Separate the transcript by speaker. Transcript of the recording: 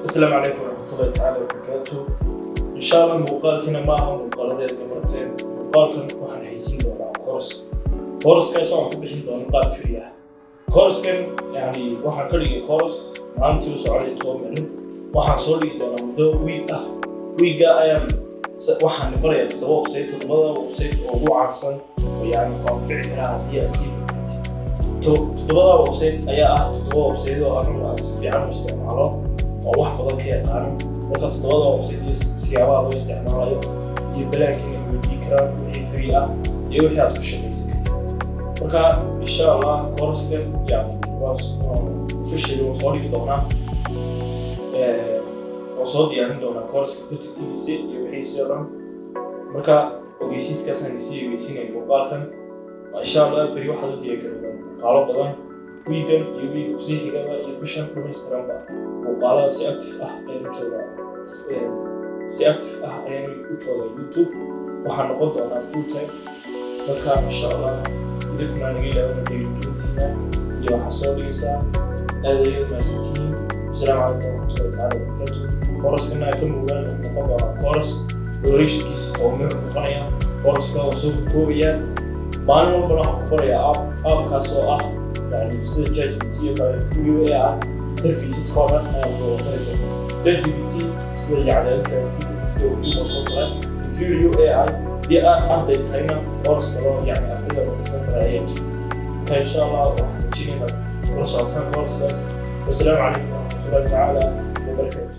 Speaker 1: Asalaamu calaykum waraxmatullahi tacaala wabarakaatu. Insha Allah, muuqaalkina ma aha muuqaaladeed gabarteen. Muuqaalkan waxaan haysiin doonaa course, course-kaas oo aan ku bixin doono qaab free ah. Course-kan yani waxaan ka dhigay course maalintii u soconaya 10 minute. Waxaan soo dhigi doonaa muddo week ah. Week-ga ayaan waxaan barayaa toddoba website, toddobada website oo ugu caansan oo yani ku anfici karaa haddii aad sii fahantid. Toddobada website ayaa ah toddoba website oo anigu aan si fiican u isticmaalo oo wax badan ka yaqaano. Marka toddobada website iyo siyaabaha loo isticmaalayo iyo balaanka inaad weydiin karaan, wixii free ah iyo wixii aad ku shaqaysan kartid. Marka insha Allah, course-kan yani waan officially waan soo dhigi doonaa, waan soo diyaarin doonaa course-ka contentigiisa iyo wixiisii oo dhan. Marka ogeysiiskaasaan isii ogeysiinaya muuqaalkan. Insha Allah, beri waxaad u diyaargarowdaan muuqaalo badan. Week-gan iyo week-ga kusii xigaba iyo bishan dhamaystiranba muuqaalada si active ah ayaan u joogaa, si active ah ayaan u joogaa YouTube. Waxaan noqon doonaa full time. Marka insha Allah, idinkuna naga ilaawina dhiirigelintiina iyo waxaa soo dhigaysaa. Aad ayaad mahadsantihiin. Asalaamu calaykum waraxmatullahi tacaala wabarakaatu. Course-kana ka moogaan, wuxuu noqon doonaa course durationkiisu 10 minute noqonaya. Course-ka oo soo koobayaa, maalin walbana waxaan ku barayaa app, app-kaas oo ah yani sida ChatGPT oo kale, video AI interfaces oo dhan ayaan loo bari doonaa. ChatGPT sida yani aad fahansiin kartid, sida Google oo kale, video AI. Haddii aad arday tahayna, course kaloo yani ardayda loogu talagalay ayaa jira. Marka insha Allah, waxaan rajeynaynaa la socotaan course-kaas. Wasalaamu calaykum waraxmatullahi tacaala wabarakaatu.